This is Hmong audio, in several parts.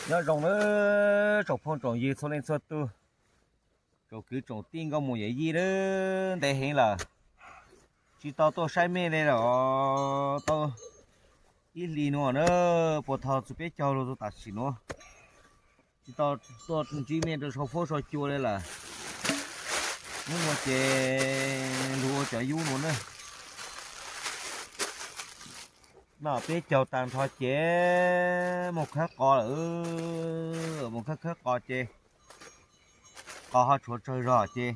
Nyob zoo nawb tsoom phooj tsoom ywg txhua leej txhua tus, tsoom kwv tsoom tij nkauj muam yawm yij nawb, ntev heev lawm tsis tau tuaj saib mej li lawm, tau ib hlis no na, puag thaum txug peb caug lug txug tam sim nuav tsis tau tuaj ntsib mej rau sau fuab sau cua li lawm. Hnub no ces lug ua cov yub no na, noj peb caug tag nrho ces moog khawb qos lawm, moog khawb khawb qos ces qos ho tshuav tsawg zog ces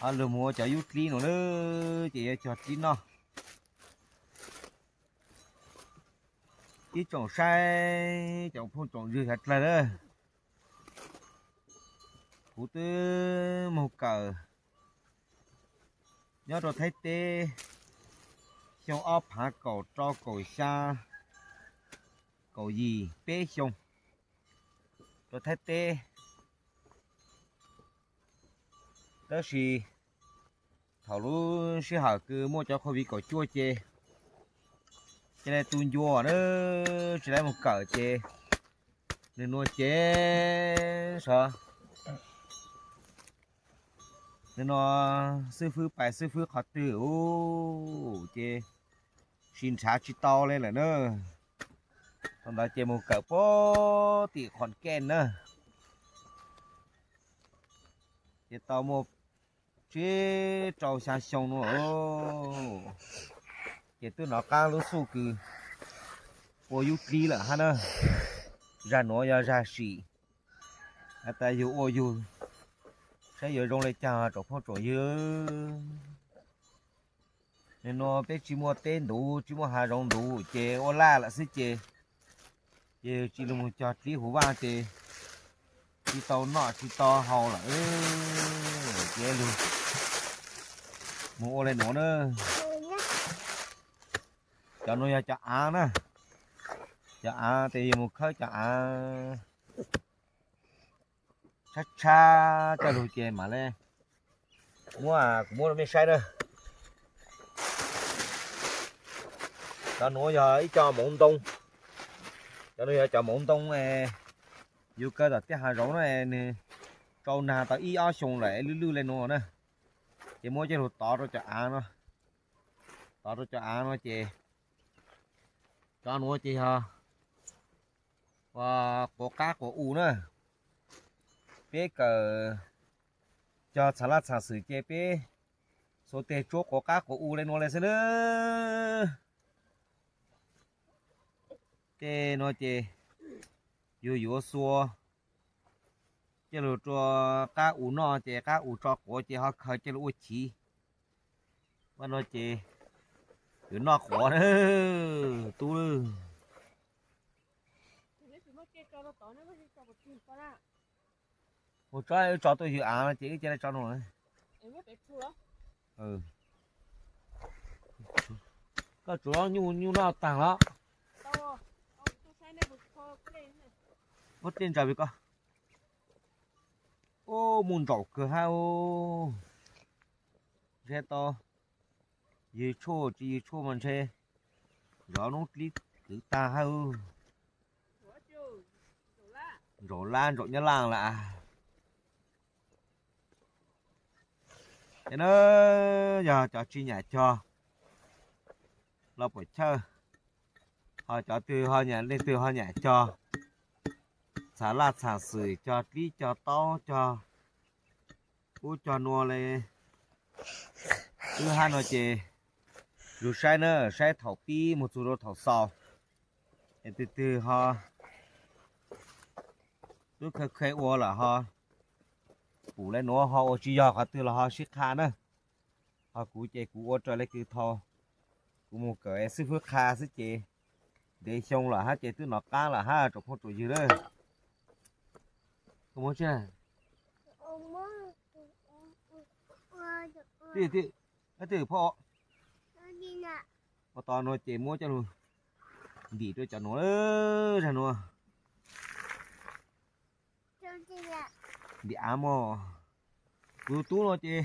ho lug moog ua cov yub dlib no na, ces yuav cog dlib noj. Ib tsoom saib tsoom phooj tsoom ywg sawv dlawg na, kuv twb moog kawm nyob rau Thaib teb xyoo ob phaav kaum rau kaum xyaa, kaum yim peb xyoo rau Thaib teb. Tab sis thaum lub sij hawm kws muaj cov COVID kaum cuaj ces, ces le tu ncua na, tsis le moog kawm ces nws nua ces sav nws nua xwb fwb pais xwb fwb qhov twg u ces sis nrhav tsis tau le lawm na. Thaum ntawd ces moog kawm puag tim Khoos Keej na, ces tau muaj tsib rau xyaa xyoo no, ces twb nov qaab lub xuj kws ua yub dlib lawm hab na. Zag nuav yog zag sim, has tas yug ua yug saib yuav zoo le caag tsoom phooj tsoom ywg. Nua peb tsis muaj teb ntuv tsis muaj hav zoov ntuv ces ua laj lawm xwb ces, ces tsis lug moog cog dlib huv vaaj ces tsis tau noj tsis tau haus lawm, ces lug moog ua le nuav na. Cov nuav yog cov aav na, cov aav tes yug moog khawb cov aav tshab tshab coj lug ces mam le muab, kuv muab rau mej saib na. Cov nuav yog ib co mauv ntoo, cov nuav yog cov mauv ntoo, yug kaw tom tej hav zoov na, nwg rau nag tau ib ob xyoo lawm lwj lwj le nuav na, ces muab coj lug tov rau cov aav no, tov rau cov aav no ces cov nuav ces yog quav qab quav u na. Peb kawm cog txham laj txham xwm ces peb xuas teg tsuab quav qab quav u le nuav le xwb na. Tej nuav ces yug yuav xuas coj lug rua qab u noj ces qab u tso quav ces ho khaws coj lug ua chiv. Ua no ces yuav noj quav na, tub lawm. Mus tso, wb tso tuaj yug av no ces wb cia li tso no. Koj tsuav nyuj, nyuj noj taag los? Muab dlej ntsaws pem koj. Ub, muaj ntsaum kawg hab. Ntshe tau ywg tshuaj tsis ywg tshuaj mas ntshe zov noob dlib kwv tag hab. Ntsaum lab ntsaum nyob laj lawm. Ces na, yog cov tsis nyam cog los puam chawj, ho cov twg ho nyam, leej twg ho nyam cog txham laj txham xwm, cog dlib cog taub, cog ub cog nua le, wb hab no ces lug saib na, saib thaum pib mus txug rau thaum xaus. Es twg twg ho tub kha khe ua lawm ho pum le nuav ho ua tsis yog qhov twg los ho sib qha na. Ho kuv ces kuv ua raws le kws thaus kuv mus kawm xib fwb qha xwb ces ntev xyoo lawm hab ces twb nov qab lawm hab tsoom phooj tsoom ywg lawm. Twb, twb, phauj, ua tau nuav ces muab coj lug ntim rua cov nuav, zag nuav. Ntim av mog. Kuv tub no ces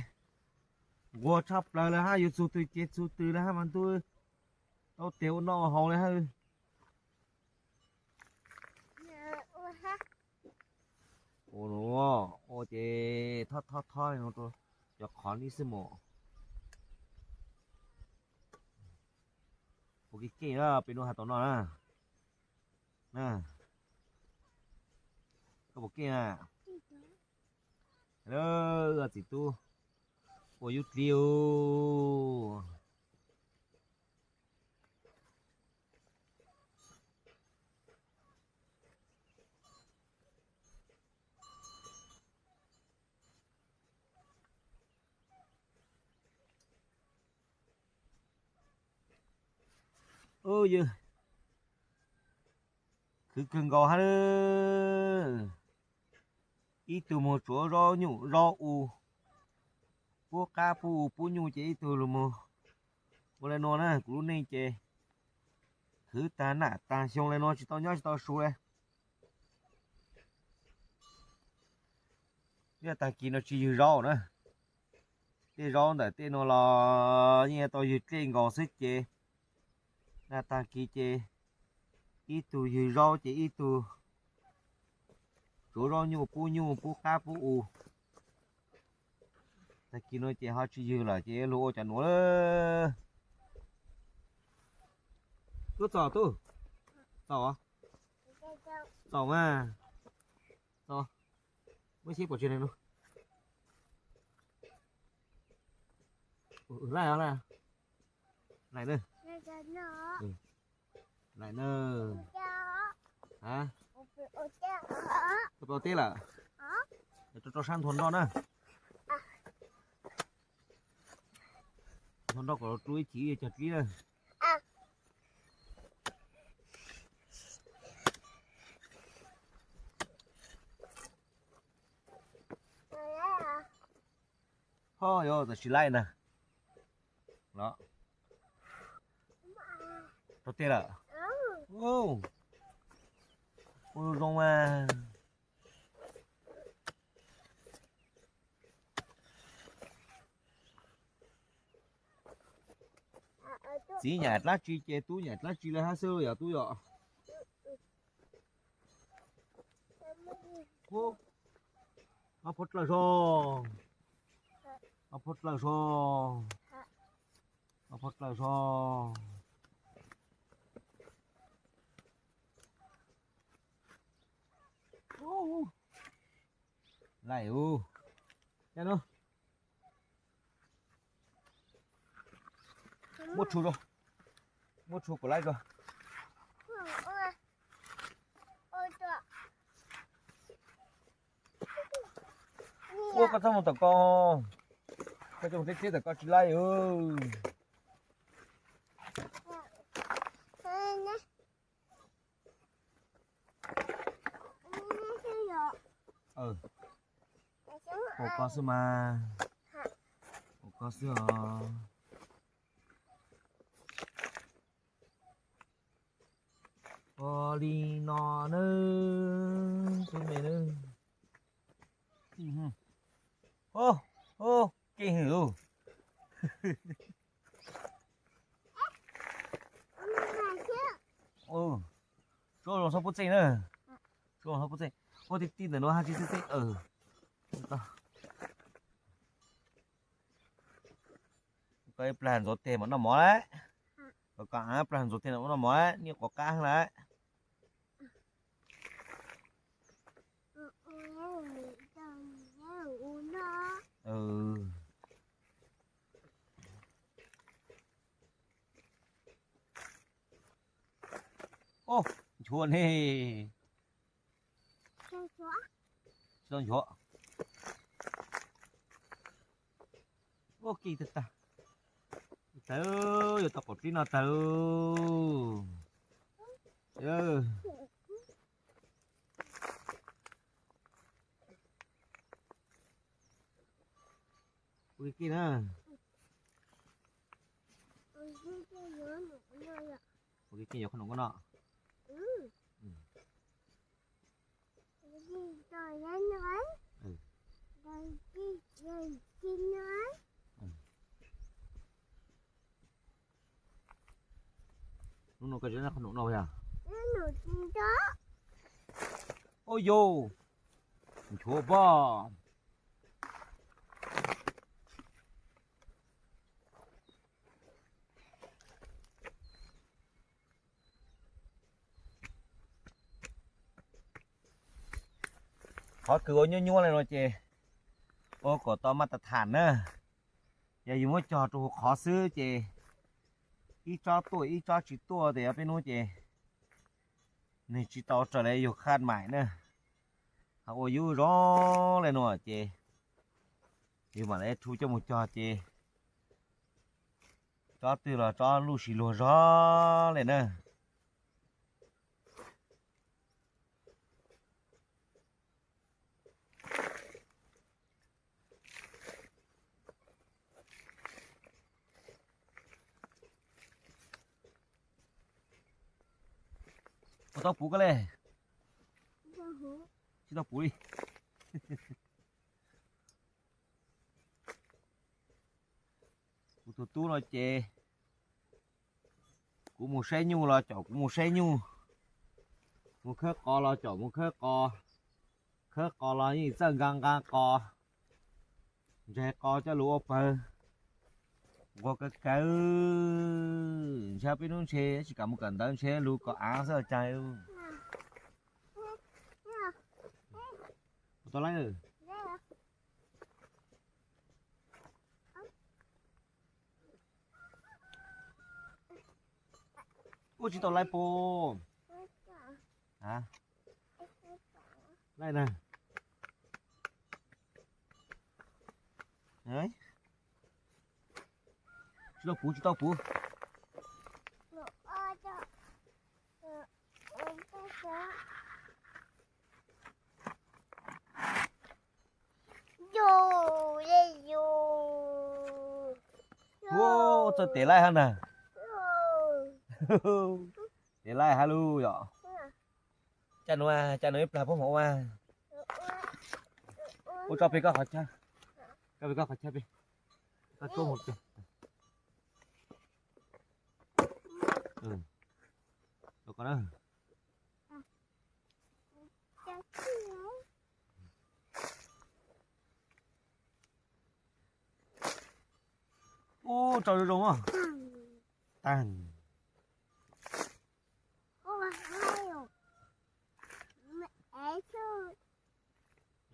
nquag tshaj plaws le hab, yuav txug twg ces txug twg le hab mas ntuj, tau tes ua noj ua haus le hab. Ua no, ua ces thob thob thob no rau cov qhov ni xwb mas. Puas keej keej na, peb nuav has tau no na. Koj puas keej na? Txiv tub, ua yub dlib. Yog khwv kawg nkaus hab. Ib tug moog tsuav zaub nyuj zaub u, pub qaab pub u pub nyuj ces ib tug lug moog ua le nuav na. Kuv lub neej ces khwv taag nam taag xyoo le nuav tsis tau nyob tsis tau su le. Naj taag kis no tsis ywg zaub na. Tej zaub ntawm tej nuav los yeej tau ywg dlej nkaus xwb ces naj taag kis ces ib tug ywg zaub ces ib tug tsuav zaub nyuj pub nyuj pub qab pub u. Taag kis no ces ho tsis ywg lawm ces lug ua cov nuav lawm. Tub txaus tub, txaus, txaus mas, txaus. Muab sib pom tsi no. Laij os, laij, laij na. Laij na. Ha, koj peb ua teb lawm. Rau rau sab nthua nroj na. Nthua nroj kom rub ib chim cog dlib na. Ho yuav tam sim laij ntag. Los, rau tej lawm. Ua zoo mas. Txiv nyam dlaab tsi ces tub nyam dlaab tsi le hab xwb yog tub yom. Ob phob dlawg so, ob phob dlawg so, ob phob dlawg so. Laij u, no, muab tshu, muab tshu kom laij tso. Ua koj txhob mus tom ko, koj coj mus teb teb tom ko tsis laij. Ua koj xwb mas, ua koj xwb os. Ua li no nawb tub me nawb. Keej hwm. Suab zoo txhob pub txeej na. Suab zoo txhob pub txeej. Ua tij tij ntawm nuav hab tsis txeej txeej. Koj ib plag ntxuav teg mam noj mov lawm. Koj koj av plag ntxuav teg mam noj mov lawm, niaj quav qab lawm. Nchuav ne. Tsis tau nchuav. Ua keej tag tag. Tawg, yuav tau qaum dlib no tawg. Ua keej na. Ua keej yuav qhov nuav no. Hnub no koj tsis qhov nuav no yog? Ua yog. Nchuav pob. Qhov kws ua nyuaj nyuaj li no ces ua kom tau maj tas tham na. Yog yus muab cog rau hauv qhov xwb ces ib tsob tuaj ib tsob tsis tuaj tes peb hnub ces nws tsis tau raws li yus khaj maim na. Ho ua yub zoo li no ces yus mam li rhu coj mus cog ces tsob twg los tsob luj sis luag zog li na. Puas tau puv koj li? Tsis tau puv li. Kuv tus tub no ces kuv mus saib nyuj los caum kuv mus saib nyuj, mus khawb qos los caum mus khawb qos, khawb qos los yeej txawj nqa nqa qos, ntsaig qos coj lus ua pawg. Nquag kawg kawg, ntshe peb hnub ntshe tsis kam mus kawm ntawv ntshe lus kom av xwb los cas. Ua tau laib. Ua tsis tau laib pos. Laib na. Tsis tau puv, tsis tau puv. Ua txawj tes laib hab na. Tes laib hab lug yom. Caj nuav, caj nuav ib plag puab mam ua. Ua tso peg koj qhov chaw, tso peg koj qhov chaw peg, koj tsuab mus peg. Ub, tso zoo zoo. Tag.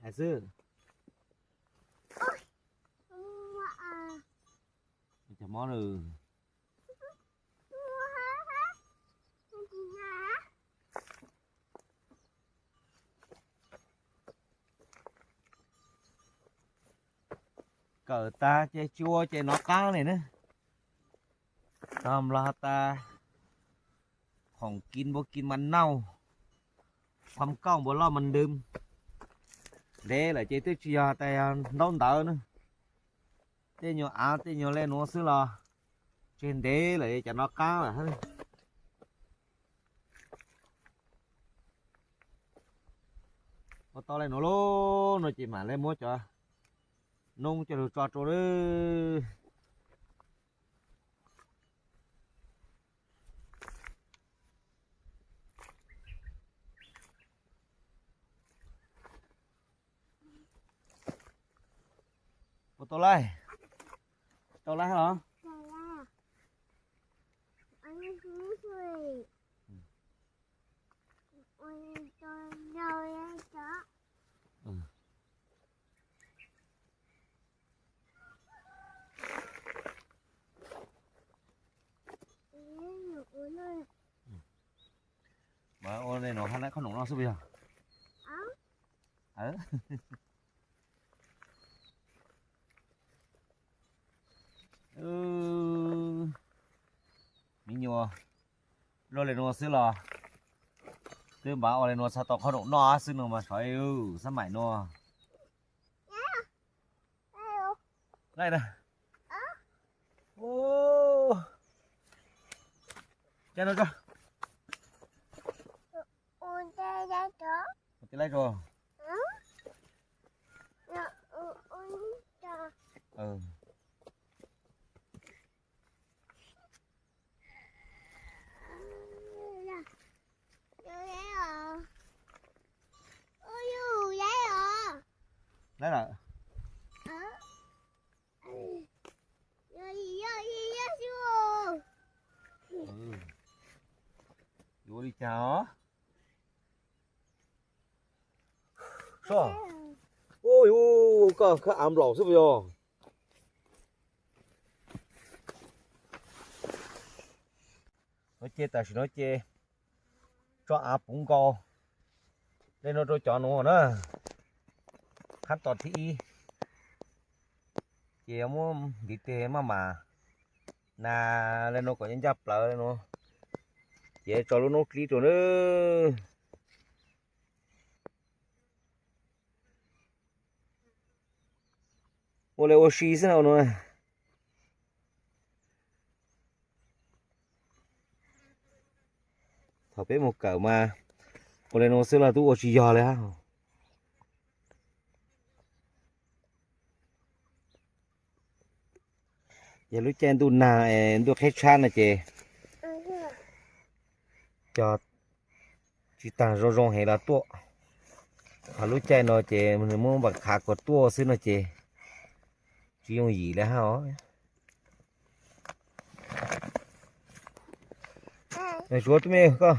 Xwb. Cov mob lawm. Kawm tag ces tsis ua ces nov qaab li na. Tog nplas tas, khoom kis npua kis mas nauj, kham kauj npua loj mas ntws. Ntev lawm ces twb tsis yog tas yog ntaub ntawv na. Tej nyuag av tej nyuag le nuav xwb los tseg ntev lawm, cov nov qaab lawm. Ua tau le nuav lauj, no ces mam le muab cov noob coj lug tso rau lawm. Puas tau laij? Tau laij los? Mas ua le nuav hab nab khob noom noj xwb puas yog? Me nyuam, luaj le nuav xwb los twb npav ua le nuav txhaj tau khob noom noj xwb no mas sov xab maim nuav. Laij na. Ua, ca no tso. Ua tij laij tso. Cas os? Ua yus koj khab av nplaum xwb puas yog? No ces tam sim no ces tso av puv nkaus li no rau cov nuav na. Qhab tom thib ib ces muab ntiv tes maj mam nas li no kom ncaj plaws li no, ces tso lub noob dlib rau na. Ua li ua si xwb no. Thaum peb mus kawm mas ua li no xwb los twb ua tsis yog li hab. Yog lub caij ntuj nag es ntuj qhib tshab no ces cog tsis taag zoo zoo heev los tuaj. Ho lub caij no ces nws muab npam khav kom tuaj xwb no ces tsis yooj yim li hab os. Suav tub me koj.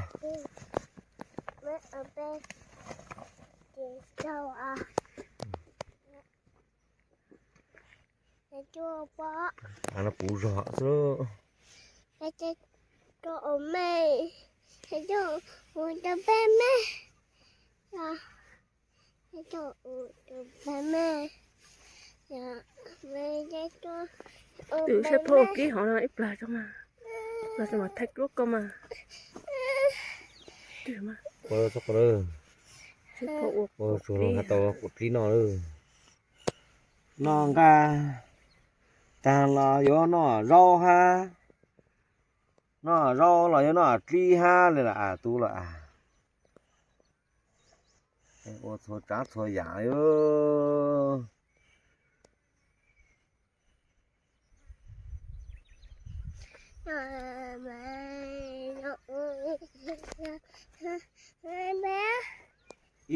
Puv zog xwb. Twb saib phauj ua dlib hov no ib plag tso mas, los tso mas thaij duab koj mas. Ua txhob qhov lawm, ua tsuas has tau quav dlib noj lawm. Noj nqaj tag los yuav noj zaub hab, noj zaub los yuav noj dlib hab li las as tub los as. Ua txhua tsav txhua yam li.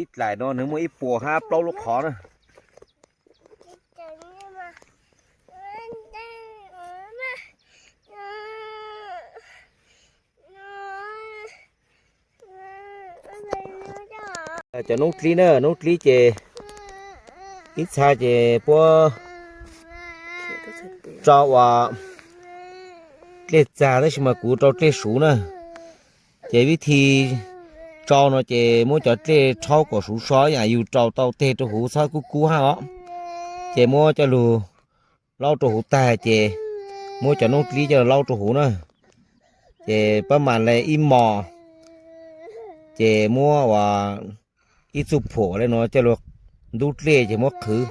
Ib dlaim no nws muaj ib puas hab plaub lub qhov na. Cov noob dlib na, noob dlib ces ib txha ces puab tso ua dlej txag tab sis mas kuv rau dlej suv na. Ces vib thi tso no ces muab cov dlej rhaub kom suv so ib yam yus rau tau teg rau huv txhob kub kub hab os. Ces muab coj lug laub rau huv tag ces muab cov noob dlib coj lug laub rau huv na. Ces pab mas le ib mos, ces muab ua ib txuj phuam le no coj lug ntub dlej ces muab qhwv,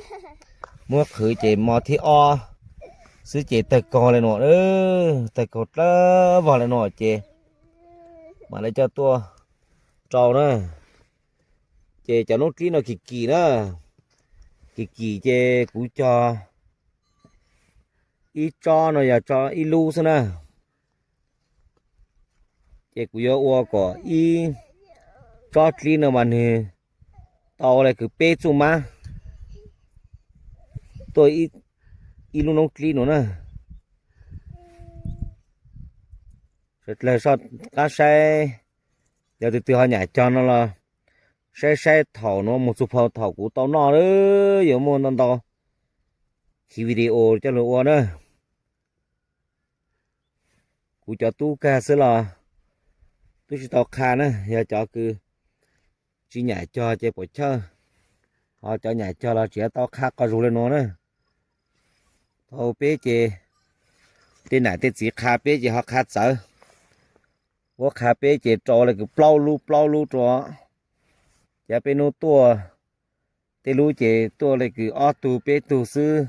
muab qhwv ces mos thib ob xwb ces tawg kaug le no, tawg kaug dlawb vog le no ces mam le coj tuaj rau na. Ces cov noob dlib no kim kim na, kim kim ces kuv cog ib tsob no yog tso ib lub xwb na. Ces kuv yuav ua kom ib tsob dlib no mas nwg tau le kws peb txuj mab tuaj ib lub noob dlib no na. Sawv dlawg soj qab saib, yog tug twg ho nyam cog no los saib saib thaum nuav moog txug phau thaum kuv tau noj, yuav muaj ntau ntau khiv video coj lug ua na. Kuv cov tub kag xwb los tub tsis tau qha na, yog cov kws tsis nyam cog ces puam chawj, ho cov nyam cog los tseem tau qha qhov zug le nuav na. Thaum peb ces tej nam tej txiv qha peb ces ho qha txawv, muab qha peb ces rau le kws plaub lub plaub lub rau. Ces peb nub tuaj, tej lub ces tuaj le kws ob tug peb tug xwb,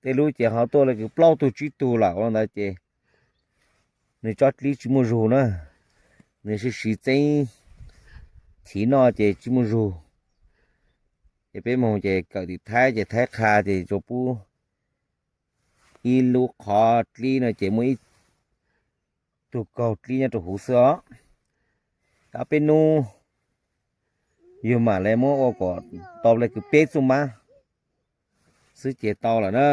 tej lub ces ho tuaj le kws plaub tug tsib tug lawm ua ntawd ces nws tsob dlib tsis muaj zug na, nws siv siv txeeb chiv noj ces tsis muaj zug. Ces peb moog ces kawm tim Thaib ces Thaib qha ces tsuas pub ib lub qhov dlib no ces muaj ib tug kaug dlib nyob rau huv xwb os. Tab peb nub yug mam le muab ua kom tau le kws peb txuj mab xwb ces tau lawm na.